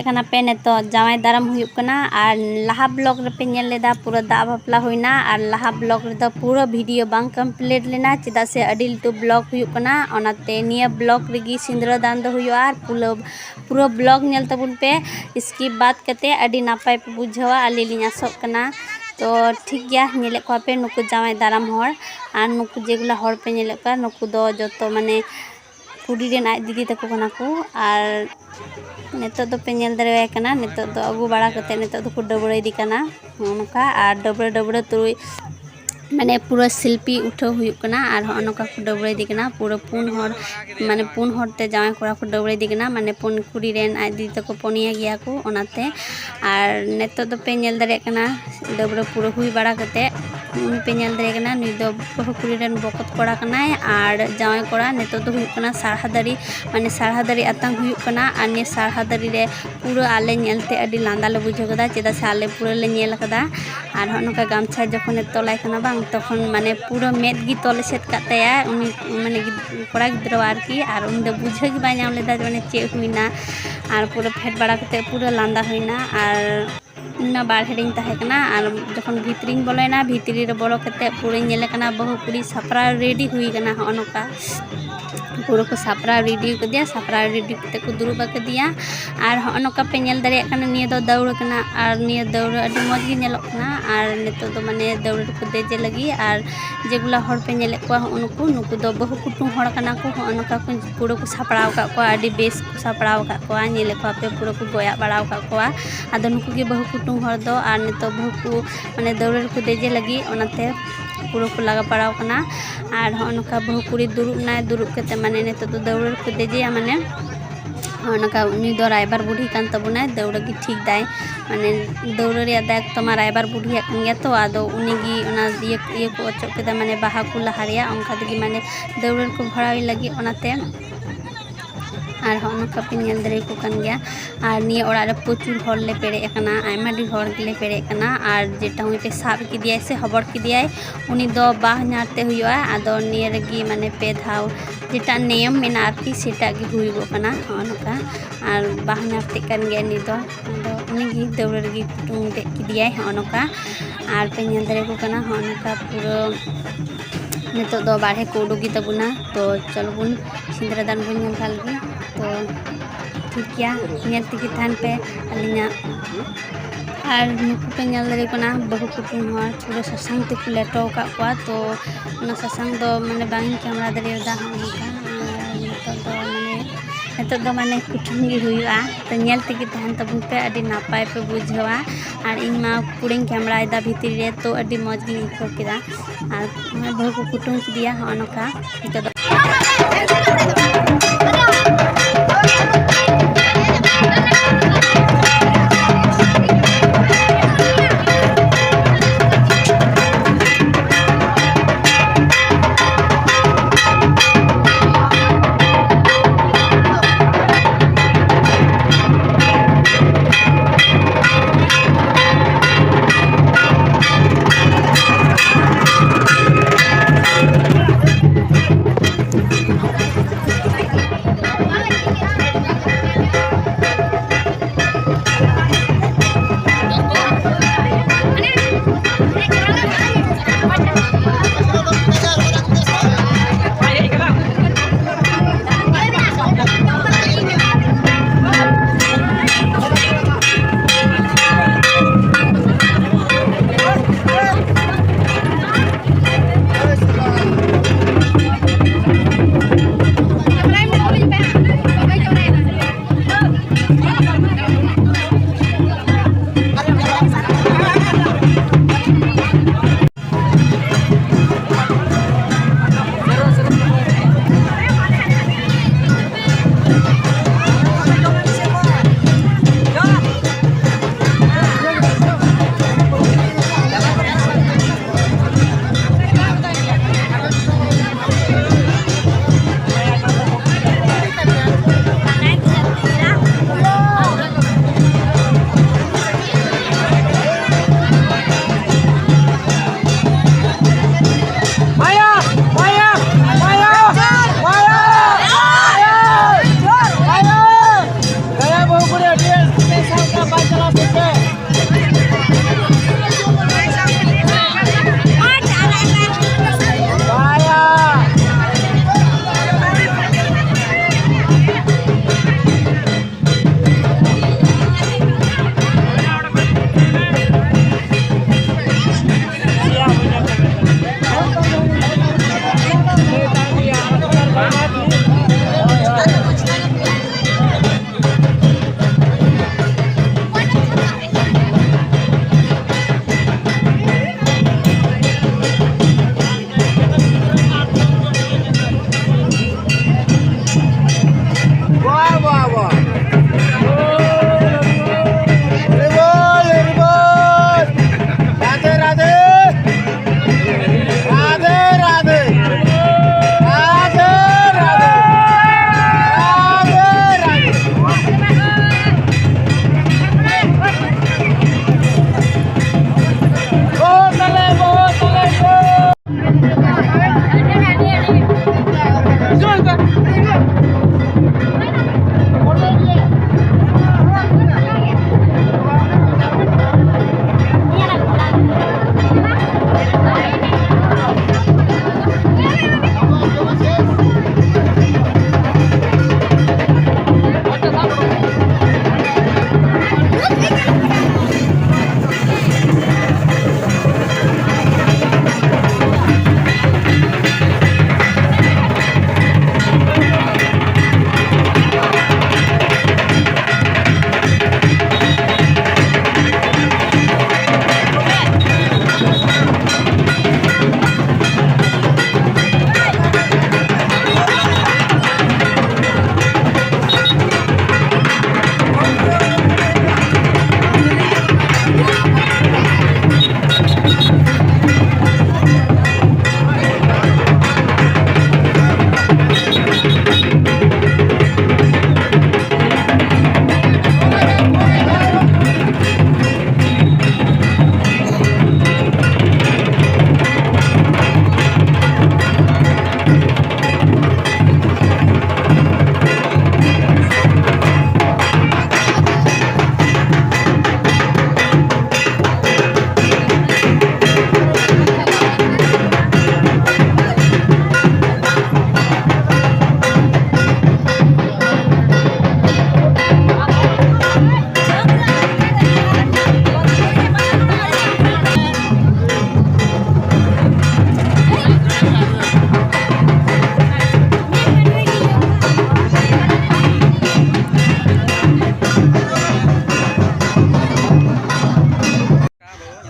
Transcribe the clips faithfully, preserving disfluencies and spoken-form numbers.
ᱠᱟᱱᱟ ᱯᱮ, ᱱᱤᱛᱚᱜ ᱡᱟᱶᱟᱭ ᱫᱟᱨᱟᱢ ᱦᱩᱭᱩᱜ ᱠᱟᱱᱟ᱾ ᱟᱨ ᱞᱟᱦᱟ ᱵᱞᱚᱜ ᱨᱮᱯᱮ ᱧᱮᱞ ᱞᱮᱫᱟ ᱯᱩᱨᱟᱹ ᱫᱟᱜ ᱵᱟᱯᱞᱟ ᱦᱩᱭᱱᱟ, ᱟᱨ ᱞᱟᱦᱟ ᱵᱞᱚᱜ ᱨᱮᱫᱚ ᱯᱩᱨᱟᱹ ᱵᱷᱤᱰᱤᱭᱳ ᱵᱟᱝ ᱠᱚᱢᱯᱞᱤᱴ ᱞᱮᱱᱟ, ᱪᱮᱫᱟᱜ ᱥᱮ ᱟᱹᱰᱤ ᱞᱟᱹᱴᱩ ᱵᱞᱚᱜ ᱦᱩᱭᱩᱜ ᱠᱟᱱᱟ᱾ ᱚᱱᱟᱛᱮ ᱱᱤᱭᱟᱹ ᱵᱞᱚᱜ ᱨᱮᱜᱮ ᱥᱤᱸᱫᱽᱨᱟᱹ ᱫᱟᱱ ᱫᱚ ᱦᱩᱭᱩᱜᱼᱟ᱾ ᱟᱨ ᱯᱩᱨᱟᱹ ᱯᱩᱨᱟᱹ ᱵᱞᱚᱜ ᱧᱮᱞ ᱛᱟᱵᱚᱱ ᱯᱮ, ᱥᱠᱤᱯ ᱵᱟᱫ ᱠᱟᱛᱮ᱾ ᱟᱹᱰᱤ ᱱᱟᱯᱟᱭ ᱯᱮ ᱵᱩᱡᱷᱟᱹᱣᱟ, ᱟᱹᱞᱤᱧ ᱞᱤᱧ ᱟᱥᱚᱜ ᱠᱟᱱᱟ᱾ ᱛᱚ ᱴᱷᱤᱠ ᱜᱮᱭᱟ, ᱧᱮᱞᱮᱫ ᱠᱚᱣᱟ ᱯᱮ ᱱᱩᱠᱩ ᱡᱟᱶᱟᱭ ᱫᱟᱨᱟᱢ ᱦᱚᱲ, ᱟᱨ ᱱᱩᱠᱩ ᱡᱮᱜᱩᱞᱟ ᱦᱚᱲ ᱯᱮ ᱧᱮᱞᱮᱫ ᱠᱚᱣᱟ, ᱱᱩᱠᱩ ᱫᱚ ᱡᱚᱛᱚ ᱢᱟᱱᱮ ᱠᱩᱲᱤ ᱨᱮᱱ ᱟᱡ ᱫᱤᱫᱤ ᱛᱟᱠᱚ ᱠᱟᱱᱟ ᱠᱚ᱾ ᱟᱨ ᱱᱤᱛᱚᱜ ᱫᱚᱯᱮ ᱧᱮᱞ ᱫᱟᱲᱮᱭᱟᱭ ᱠᱟᱱᱟ, ᱱᱤᱛᱚᱜ ᱫᱚ ᱟᱹᱜᱩ ᱵᱟᱲᱟ ᱠᱟᱛᱮ ᱱᱤᱛᱚᱜ ᱫᱚᱠᱚ ᱰᱟᱹᱵᱽᱨᱟᱹᱭᱮᱫᱮ ᱠᱟᱱᱟ, ᱱᱚᱜᱼᱚ ᱱᱚᱝᱠᱟ᱾ ᱟᱨ ᱰᱟᱹᱵᱽᱨᱟᱹ ᱰᱟᱹᱵᱽᱨᱟᱹ ᱛᱩᱞᱩᱡ ᱢᱟᱱᱮ ᱯᱩᱨᱟᱹ ᱥᱮᱞᱯᱷᱤ ᱩᱴᱷᱟᱹᱣ ᱦᱩᱭᱩᱜ ᱠᱟᱱᱟ᱾ ᱟᱨ ᱦᱚᱸᱜᱼᱚ ᱱᱚᱝᱠᱟ ᱠᱚ ᱰᱟᱹᱵᱽᱨᱟᱹᱭᱮᱫᱮ ᱠᱟᱱᱟ, ᱯᱩᱨᱟᱹ ᱯᱩᱱ ᱦᱚᱲ, ᱢᱟᱱᱮ ᱯᱩᱱ ᱦᱚᱲ ᱛᱮ ᱡᱟᱶᱟᱭ ᱠᱚᱲᱟ ᱠᱚ ᱰᱟᱹᱵᱽᱨᱟᱹᱭᱮᱫᱮ ᱠᱟᱱᱟ, ᱢᱟᱱᱮ ᱯᱩᱱ ᱠᱩᱲᱤ ᱨᱮᱱ ᱟᱡ ᱫᱤᱫᱤ ᱛᱟᱠᱚ ᱯᱩᱱᱭᱟᱹ ᱜᱮᱭᱟ ᱠᱚ ᱚᱱᱟᱛᱮ᱾ ᱟᱨ ᱱᱤᱛᱚᱜ ᱫᱚᱯᱮ ᱧᱮᱞ ᱫᱟᱲᱮᱭᱟᱜ ᱠᱟᱱᱟ ᱰᱟᱹᱵᱽᱨᱟᱹ ᱯᱩᱨᱟᱹ ᱦᱩᱭ ᱵᱟᱲᱟ ᱠᱟᱛᱮ ᱩᱱᱤ ᱯᱮ ᱧᱮᱞ ᱫᱟᱲᱮᱭᱟᱭ ᱠᱟᱱᱟ, ᱱᱩᱭ ᱫᱚ ᱵᱟᱹᱦᱩ ᱠᱩᱲᱤ ᱨᱮᱱ ᱵᱚᱠᱚᱛ ᱠᱚᱲᱟ ᱠᱟᱱᱟᱭ᱾ ᱟᱨ ᱡᱟᱶᱟᱭ ᱠᱚᱲᱟ ᱱᱤᱛᱚᱜ ᱫᱚ ᱦᱩᱭᱩᱜ ᱠᱟᱱᱟ ᱥᱟᱨᱦᱟ ᱫᱟᱨᱮ, ᱢᱟᱱᱮ ᱥᱟᱨᱦᱟ ᱫᱟᱨᱮ ᱟᱛᱟᱝ ᱦᱩᱭᱩᱜ ᱠᱟᱱᱟ᱾ ᱟᱨ ᱱᱤᱭᱟᱹ ᱥᱟᱨᱦᱟ ᱫᱟᱨᱮ ᱨᱮ ᱯᱩᱨᱟᱹ ᱟᱞᱮ ᱧᱮᱞᱛᱮ ᱟᱹᱰᱤ ᱞᱟᱸᱫᱟ ᱞᱮ ᱵᱩᱡᱷᱟᱹᱣ ᱠᱮᱫᱟ, ᱪᱮᱫᱟᱜ ᱥᱮ ᱟᱞᱮ ᱯᱩᱨᱟᱹ ᱞᱮ ᱧᱮᱞ ᱠᱟᱫᱟ᱾ ᱟᱨ ᱦᱚᱸᱜᱼᱚ ᱱᱚᱝᱠᱟ ᱜᱟᱢᱪᱷᱟ ᱡᱚᱠᱷᱚᱱᱮ ᱛᱚᱞᱟᱭ ᱠᱟᱱᱟ ᱵᱟᱝ, ᱛᱚᱠᱷᱚᱱ ᱢᱟᱱᱮ ᱯᱩᱨᱟᱹ ᱢᱮᱫ ᱜᱮ ᱛᱚᱞ ᱮᱥᱮᱫ ᱠᱟᱜ ᱛᱟᱭᱟ ᱩᱱᱤ, ᱢᱟᱱᱮ ᱜᱤᱫ-, ᱠᱚᱲᱟ ᱜᱤᱫᱽᱨᱟᱹ ᱟᱨᱠᱤ᱾ ᱟᱨ ᱩᱱᱤ ᱫᱚ ᱵᱩᱡᱷᱟᱹᱣ ᱜᱮ ᱵᱟᱭ ᱧᱟᱢ ᱞᱮᱫᱟ ᱡᱮ ᱢᱟᱱᱮ ᱪᱮᱫ ᱦᱩᱭᱱᱟ᱾ ᱟᱨ ᱯᱩᱨᱟᱹ ᱯᱷᱮᱰ ᱵᱟᱲᱟ ᱠᱟᱛᱮ ᱯᱩᱨᱟᱹ ᱞᱟᱸᱫᱟ ᱦᱩᱭᱱᱟ᱾ ᱟᱨ ᱤᱧ ᱢᱟ ᱵᱟᱨᱦᱮ ᱨᱤᱧ ᱛᱟᱦᱮᱸ ᱠᱟᱱᱟ, ᱟᱨ ᱡᱚᱠᱷᱚᱱ ᱵᱷᱤᱛᱨᱤᱧ ᱵᱚᱞᱚᱭᱮᱱᱟ, ᱵᱷᱤᱛᱨᱤ ᱨᱮ ᱵᱚᱞᱚ ᱠᱟᱛᱮ ᱯᱩᱨᱟᱹᱧ ᱧᱮᱞᱮ ᱠᱟᱱᱟ ᱵᱟᱹᱦᱩ ᱠᱩᱲᱤ ᱥᱟᱯᱲᱟᱣ ᱨᱮᱰᱤ ᱦᱩᱭ ᱠᱟᱱᱟ᱾ ᱦᱚᱸᱜᱼᱚ ᱱᱚᱝᱠᱟ ᱯᱩᱨᱟᱹ ᱠᱚ ᱥᱟᱯᱲᱟᱣ ᱨᱮᱰᱤ ᱠᱟᱫᱮᱭᱟ, ᱥᱟᱯᱲᱟᱣ ᱨᱮᱰᱤ ᱠᱟᱛᱮ ᱠᱚ ᱫᱩᱲᱩᱵ ᱟᱠᱟᱫᱮᱭᱟ᱾ ᱟᱨ ᱦᱚᱸᱜᱼᱚ ᱱᱚᱝᱠᱟ ᱯᱮ ᱧᱮᱞ ᱫᱟᱲᱮᱭᱟᱜ ᱠᱟᱱᱟ, ᱱᱤᱭᱟᱹ ᱫᱚ ᱫᱟᱹᱣᱲᱟᱹ ᱠᱟᱱᱟ᱾ ᱟᱨ ᱱᱤᱭᱟᱹ ᱫᱟᱹᱣᱲᱟᱹ ᱟᱹᱰᱤ ᱢᱚᱡᱽ ᱜᱮ ᱧᱮᱞᱚᱜ ᱠᱟᱱᱟ᱾ ᱟᱨ ᱱᱤᱛᱚᱜ ᱫᱚ ᱢᱟᱱᱮ ᱫᱟᱹᱣᱲᱟᱹ ᱨᱮᱠᱚ ᱫᱮᱡᱮ ᱞᱟᱹᱜᱤᱫ᱾ ᱟᱨ ᱡᱮᱜᱩᱞᱟ ᱦᱚᱲ ᱯᱮ ᱧᱮᱞᱮᱫ ᱠᱚᱣᱟ, ᱦᱚᱸᱜᱼᱚ ᱱᱩᱠᱩ, ᱱᱩᱠᱩ ᱫᱚ ᱵᱟᱹᱦᱩ ᱠᱩᱴᱩᱢ ᱦᱚᱲ ᱠᱟᱱᱟ ᱠᱚ᱾ ᱦᱚᱸᱜᱼᱚ ᱱᱚᱝᱠᱟ ᱠᱚ ᱯᱩᱨᱟᱹ ᱠᱚ ᱥᱟᱯᱲᱟᱣ ᱟᱠᱟᱫ ᱠᱚᱣᱟ, ᱟᱹᱰᱤ ᱵᱮᱥ ᱠᱚ ᱥᱟᱯᱲᱟᱣ ᱟᱠᱟᱫ ᱠᱚᱣᱟ᱾ ᱧᱮᱞᱮᱫ ᱠᱚᱣᱟ ᱯᱮ ᱯᱩᱨᱟᱹ ᱠᱚ ᱜᱚᱭᱟᱜ ᱵᱟᱲᱟᱣ ᱟᱠᱟᱫ ᱠᱚᱣᱟ᱾ ᱟᱫᱚ ᱱᱩᱠᱩ ᱜᱮ ᱵᱟᱹᱦᱩ ᱠᱩᱴᱩᱢ ᱦᱚᱲ ᱫᱚ᱾ ᱟᱨ ᱱᱤᱛᱚᱜ ᱵᱟᱹᱦᱩ ᱠᱚ ᱢᱟᱱᱮ ᱫᱟᱹᱣᱲᱟᱹ ᱨᱮᱠᱚ ᱫᱮᱡᱮ ᱞᱟᱹᱜᱤᱫ, ᱚᱱᱟᱛᱮ ᱯᱩᱨᱟᱹ ᱠᱚ ᱞᱟᱜᱟ ᱯᱟᱲᱟᱣ ᱠᱟᱱᱟ᱾ ᱟᱨ ᱦᱚᱸᱜᱼᱚ ᱱᱚᱝᱠᱟ ᱵᱟᱹᱦᱩ ᱠᱩᱲᱤ ᱫᱩᱲᱩᱵ ᱱᱟᱭ, ᱫᱩᱲᱩᱵ ᱠᱟᱛᱮ ᱢᱟᱱᱮ ᱱᱤᱛᱚᱜ ᱫᱚ ᱫᱟᱹᱣᱲᱟᱹ ᱨᱮᱠᱚ ᱫᱮᱡᱮᱭᱟ, ᱢᱟᱱᱮ ᱦᱚᱸᱜᱼᱚ ᱱᱚᱝᱠᱟ ᱩᱱᱤ ᱫᱚ ᱨᱟᱭᱵᱟᱨ ᱵᱩᱰᱷᱤ ᱠᱟᱱ ᱛᱟᱵᱚᱱᱟᱭ, ᱫᱟᱹᱣᱲᱟᱹ ᱜᱮ ᱴᱷᱤᱠ ᱫᱟᱭ᱾ ᱢᱟᱱᱮ ᱫᱟᱹᱣᱲᱟᱹ ᱨᱮᱭᱟᱜ ᱫᱟᱭᱤᱛᱛᱚ ᱢᱟ ᱨᱟᱭᱵᱟᱨ ᱵᱩᱰᱷᱤᱭᱟᱜ ᱠᱟᱱ ᱜᱮᱭᱟ ᱛᱚ, ᱟᱫᱚ ᱩᱱᱤ ᱜᱮ ᱚᱱᱟ ᱤᱭᱟᱹ, ᱤᱭᱟᱹ ᱠᱚ ᱚᱪᱚᱜ ᱠᱮᱫᱟ, ᱢᱟᱱᱮ ᱵᱟᱦᱟ ᱠᱚ ᱞᱟᱦᱟ ᱨᱮᱭᱟᱜ, ᱚᱱᱠᱟ ᱛᱮᱜᱮ ᱢᱟᱱᱮ ᱫᱟᱹᱣᱲᱟᱹ ᱨᱮᱠᱚ ᱵᱷᱚᱨᱟᱣ ᱮ ᱞᱟᱹᱜᱤᱫ, ᱚᱱᱟᱛᱮ᱾ ᱟᱨ ᱦᱚᱸᱜᱼᱚ ᱱᱚᱝᱠᱟ ᱯᱮ ᱧᱮᱞ ᱫᱟᱲᱮᱭᱟᱠᱚ ᱠᱟᱱ ᱜᱮᱭᱟ᱾ ᱟᱨ ᱱᱤᱭᱟᱹ ᱚᱲᱟᱜ ᱨᱮ ᱯᱨᱚᱪᱩᱨ ᱦᱚᱲ ᱞᱮ ᱯᱮᱨᱮᱡ ᱟᱠᱟᱱᱟ, ᱟᱭᱢᱟ ᱰᱷᱮᱨ ᱦᱚᱲ ᱜᱮᱞᱮ ᱯᱮᱨᱮᱡ ᱟᱠᱟᱱᱟ᱾ ᱟᱨ ᱡᱮᱴᱟ ᱦᱚᱸᱜᱼᱚᱭ ᱯᱮ ᱥᱟᱵ ᱠᱮᱫᱮᱭᱟᱭ ᱥᱮ ᱦᱚᱵᱚᱨ ᱠᱮᱫᱮᱭᱟᱭ, ᱩᱱᱤ ᱫᱚ ᱵᱟᱦᱧᱟᱨ ᱛᱮ ᱦᱩᱭᱩᱜᱼᱟ᱾ ᱟᱫᱚ ᱱᱤᱭᱟᱹ ᱨᱮᱜᱮ ᱢᱟᱱᱮ ᱯᱮ ᱫᱷᱟᱣ ᱡᱮᱴᱟ ᱱᱤᱭᱚᱢ ᱢᱮᱱᱟᱜᱼᱟ ᱟᱨᱠᱤ, ᱥᱮᱴᱟᱜ ᱜᱮ ᱦᱩᱭᱩᱜᱚᱜ ᱠᱟᱱᱟ᱾ ᱦᱚᱸᱜᱼᱚ ᱱᱚᱝᱠᱟ᱾ ᱟᱨ ᱵᱟᱦᱧᱟᱨ ᱛᱮᱫ ᱠᱟᱱ ᱜᱮᱭᱟ ᱩᱱᱤ ᱫᱚ᱾ ᱟᱫᱚ ᱩᱱᱤ ᱜᱮ ᱫᱟᱹᱣᱲᱟᱹ ᱨᱮᱜᱮ ᱠᱩᱴᱩᱝ ᱫᱮᱡ ᱠᱮᱫᱮᱭᱟᱭ ᱦᱚᱸᱜᱼᱚ ᱱᱚᱝᱠᱟ᱾ ᱟᱨ ᱯᱮ ᱧᱮᱞ ᱫᱟᱲᱮᱭᱟᱠᱚ ᱠᱟᱱᱟ ᱦᱚᱸᱜᱼᱚ ᱱᱚᱝᱠᱟ ᱯᱩᱨᱟᱹ ᱱᱤᱛᱚᱜ ᱫᱚ ᱵᱟᱨᱦᱮ ᱠᱚ ᱩᱰᱩᱠ ᱜᱮ ᱛᱟᱵᱚᱱᱟ᱾ ᱛᱚ ᱪᱚᱞᱚ ᱵᱚᱱ ᱥᱤᱸᱫᱽᱨᱟᱹ ᱫᱟᱱ ᱵᱚᱱ ᱧᱮᱞ ᱠᱟᱜ ᱞᱮᱜᱮ᱾ ᱛᱚ ᱴᱷᱤᱠ ᱜᱮᱭᱟ, ᱧᱮᱞ ᱛᱮᱜᱮ ᱛᱟᱦᱮᱱ ᱯᱮ ᱟᱹᱞᱤᱧᱟᱜ᱾ ᱟᱨ ᱱᱩᱠᱩ ᱯᱮ ᱧᱮᱞ ᱫᱟᱲᱮᱭᱟᱠᱚ ᱠᱟᱱᱟ ᱵᱟᱹᱦᱩ ᱠᱩᱴᱩᱢ ᱦᱚᱲ ᱯᱩᱨᱟᱹ ᱥᱟᱥᱟᱝ ᱛᱮᱠᱚ ᱞᱮᱴᱚ ᱟᱠᱟᱫ ᱠᱚᱣᱟ᱾ ᱛᱚ ᱚᱱᱟ ᱥᱟᱥᱟᱝ ᱫᱚ ᱢᱟᱱᱮ ᱵᱟᱝ ᱤᱧ ᱠᱮᱢᱮᱨᱟ ᱫᱟᱲᱮᱭᱟᱫᱟ ᱦᱚᱸᱜᱼᱚ ᱱᱚᱝᱠᱟ᱾ ᱟᱨ ᱱᱤᱛᱚᱜ ᱫᱚ ᱢᱟᱱᱮ, ᱱᱤᱛᱚᱜ ᱫᱚ ᱢᱟᱱᱮ ᱠᱩᱴᱩᱢ ᱜᱮ ᱦᱩᱭᱩᱜᱼᱟ᱾ ᱛᱚ ᱧᱮᱞ ᱛᱮᱜᱮ ᱛᱟᱦᱮᱱ ᱛᱟᱵᱚᱱ ᱯᱮ, ᱟᱹᱰᱤ ᱱᱟᱯᱟᱭ ᱯᱮ ᱵᱩᱡᱷᱟᱹᱣᱟ᱾ ᱟᱨ ᱤᱧ ᱢᱟ ᱯᱩᱨᱟᱹᱧ ᱠᱮᱢᱮᱨᱟᱭᱮᱫᱟ ᱵᱷᱤᱛᱨᱤ ᱨᱮ, ᱛᱚ ᱟᱹᱰᱤ ᱢᱚᱡᱽ ᱜᱤᱧ ᱟᱹᱭᱠᱟᱹᱣ ᱠᱮᱫᱟ᱾ ᱟᱨ ᱱᱚᱜᱼᱚᱭ ᱵᱟᱹᱦᱩ ᱠᱚ ᱠᱩᱴᱩᱢ ᱠᱮᱫᱮᱭᱟ ᱦᱚᱸᱜᱼᱚ ᱱᱚᱝᱠᱟ᱾ ᱱᱤᱛᱚᱜ ᱫᱚ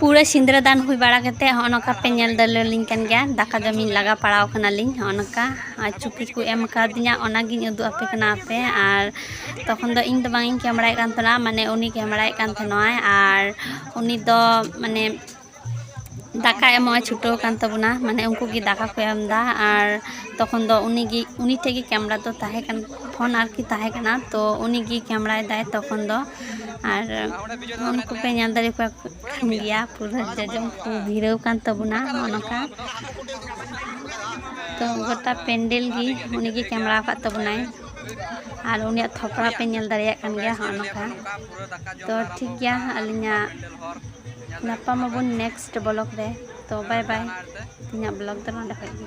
ᱯᱩᱨᱟᱹ ᱥᱤᱸᱫᱽᱨᱟᱹ ᱫᱟᱱ ᱦᱩᱭ ᱵᱟᱲᱟ ᱠᱟᱛᱮ ᱦᱚᱸᱜᱼᱚ ᱱᱚᱝᱠᱟ ᱯᱮ ᱧᱮᱞ ᱫᱟᱲᱮᱭᱟᱞᱤᱧ ᱠᱟᱱ ᱜᱮᱭᱟ, ᱫᱟᱠᱟ ᱡᱚᱢᱤᱧ ᱞᱟᱜᱟ ᱯᱟᱲᱟᱣ ᱠᱟᱱᱟᱞᱤᱧ᱾ ᱦᱚᱸᱜᱼᱚ ᱱᱚᱝᱠᱟ ᱟᱨ ᱪᱩᱯᱤ ᱠᱚ ᱮᱢ ᱠᱟᱣᱫᱤᱧᱟ, ᱚᱱᱟᱜᱤᱧ ᱩᱫᱩᱜ ᱟᱯᱮ ᱠᱟᱱᱟ ᱟᱯᱮ᱾ ᱟᱨ ᱛᱚᱠᱷᱚᱱ ᱫᱚ ᱤᱧ ᱫᱚ ᱵᱟᱝ ᱤᱧ ᱠᱮᱢᱮᱨᱟᱭᱮᱫ ᱠᱟᱱ ᱛᱟᱦᱮᱱᱟ, ᱢᱟᱱᱮ ᱩᱱᱤ ᱠᱮᱢᱮᱨᱟᱭᱮᱫ ᱠᱟᱱ ᱛᱟᱦᱮᱱᱟᱭ᱾ ᱟᱨ ᱩᱱᱤ ᱫᱚ ᱢᱟᱱᱮ ᱫᱟᱠᱟ ᱮᱢᱚᱜ ᱮ ᱪᱷᱩᱴᱟᱹᱣ ᱠᱟᱱ ᱛᱟᱵᱚᱱᱟ, ᱢᱟᱱᱮ ᱩᱱᱠᱩ ᱜᱮ ᱫᱟᱠᱟ ᱠᱚ ᱮᱢ ᱮᱫᱟ᱾ ᱟᱨ ᱛᱚᱠᱷᱚᱱ ᱫᱚ ᱩᱱᱤ ᱜᱮ, ᱩᱱᱤ ᱴᱷᱮᱡ ᱜᱮ ᱠᱮᱢᱮᱨᱟ ᱫᱚ ᱛᱟᱦᱮᱸ ᱠᱟᱱ, ᱯᱷᱳᱱ ᱟᱨᱠᱤ ᱛᱟᱦᱮᱸ ᱠᱟᱱᱟ, ᱛᱚ ᱩᱱᱤ ᱜᱮ ᱠᱮᱢᱮᱨᱟᱭᱮᱫᱟᱭ ᱛᱚᱠᱷᱚᱱ ᱫᱚ᱾ ᱟᱨ ᱩᱱᱠᱩ ᱯᱮ ᱧᱮᱞ ᱫᱟᱲᱮ ᱠᱚᱣᱟ ᱠᱟᱱ ᱜᱮᱭᱟ, ᱯᱩᱨᱟᱹ ᱡᱚᱡᱚᱢ ᱠᱚ ᱵᱷᱤᱲᱟᱹᱣ ᱠᱟᱱ ᱛᱟᱵᱚᱱᱟ ᱱᱚᱜᱼᱚ ᱱᱚᱝᱠᱟ᱾ ᱛᱚ ᱜᱚᱴᱟ ᱯᱮᱱᱰᱮᱞ ᱜᱮ ᱩᱱᱤ ᱜᱮ ᱠᱮᱢᱮᱨᱟ ᱟᱠᱟᱫ ᱛᱟᱵᱚᱱᱟᱭ᱾ ᱟᱨ ᱩᱱᱤᱭᱟᱜ ᱛᱷᱚᱯᱲᱟ ᱯᱮ ᱧᱮᱞ ᱫᱟᱲᱮᱭᱟᱜ ᱠᱟᱱ ᱜᱮᱭᱟ ᱦᱚᱸᱜᱼᱚ ᱱᱚᱝᱠᱟ᱾ ᱛᱚ ᱴᱷᱤᱠ ᱜᱮᱭᱟ, ᱟᱹᱞᱤᱧᱟᱜ ᱧᱟᱯᱟᱢ ᱟᱵᱚᱱ next vlog ᱨᱮ᱾ ᱛᱚ bye bye, ᱤᱧᱟᱹᱜ vlog ᱫᱚ ᱱᱚᱰᱮ ᱠᱷᱚᱡ ᱜᱮ᱾